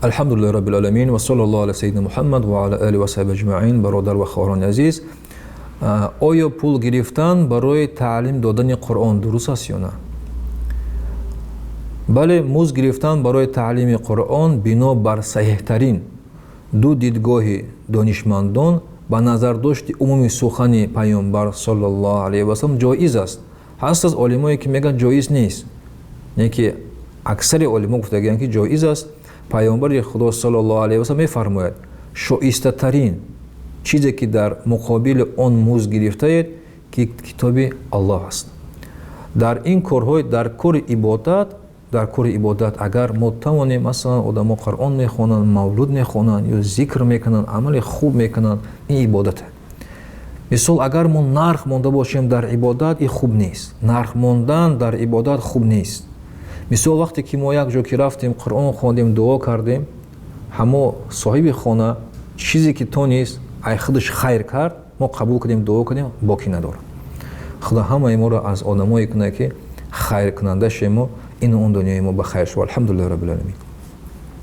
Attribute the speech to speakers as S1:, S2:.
S1: Алҳамдулиллаҳи роббил оламин ва саллаллоҳу ала саййидина Муҳаммад ва ала олиҳи ва саҳбиҳи аҷмаин. Бародар ва хоҳарони азиз, оё пул гирифтан барои таълим додани Қуръон дуруст аст ё на? Бале, музд гирифтан барои таълими Қуръон бино бар саҳеҳтарин ду дидгоҳи донишмандон ба назардошти умуми сухани Пайғамбар саллаллоҳу алайҳи васаллам ҷоиз аст. Ҳаст аз олимое ки мегӯянд, ҷоиз нест, не ки аксари олимо гуфтагианд, ки ҷоиз аст. Пайғамбари Худо саллаллоҳу алайҳи васаллам мефармояд: шоистатарин чизе, ки дар муқобили он музд гирифтаед, ки китоби Аллоҳ аст. Дар ин корҳои дар кори ибодат, дар кори ибодат агар мо тавонем, масалан, одамо Қуръон мехонанд, мавлуд мехонанд ё зикр мекунанд, амали хуб мекунанд, ин ибодат. Мисол, агар мо нарх монда бошем дар ибодат, ин хуб нест. Нарх мондан дар ибодат хуб нест. Мисол, вақте ки мо як ҷо ки рафтем, Қуръон хондем, дуо кардем, ҳамо соҳиби хона чизе ки тонист, ай худаш хайр кард, мо қабул кардем, дуо кардем, боки надорад. Худо ҳамаи моро аз одамое кунад, ки хайркунанда шемо, ину он дунёи мо ба хайр шуд. Алҳамдулиллаҳи роббил оламин.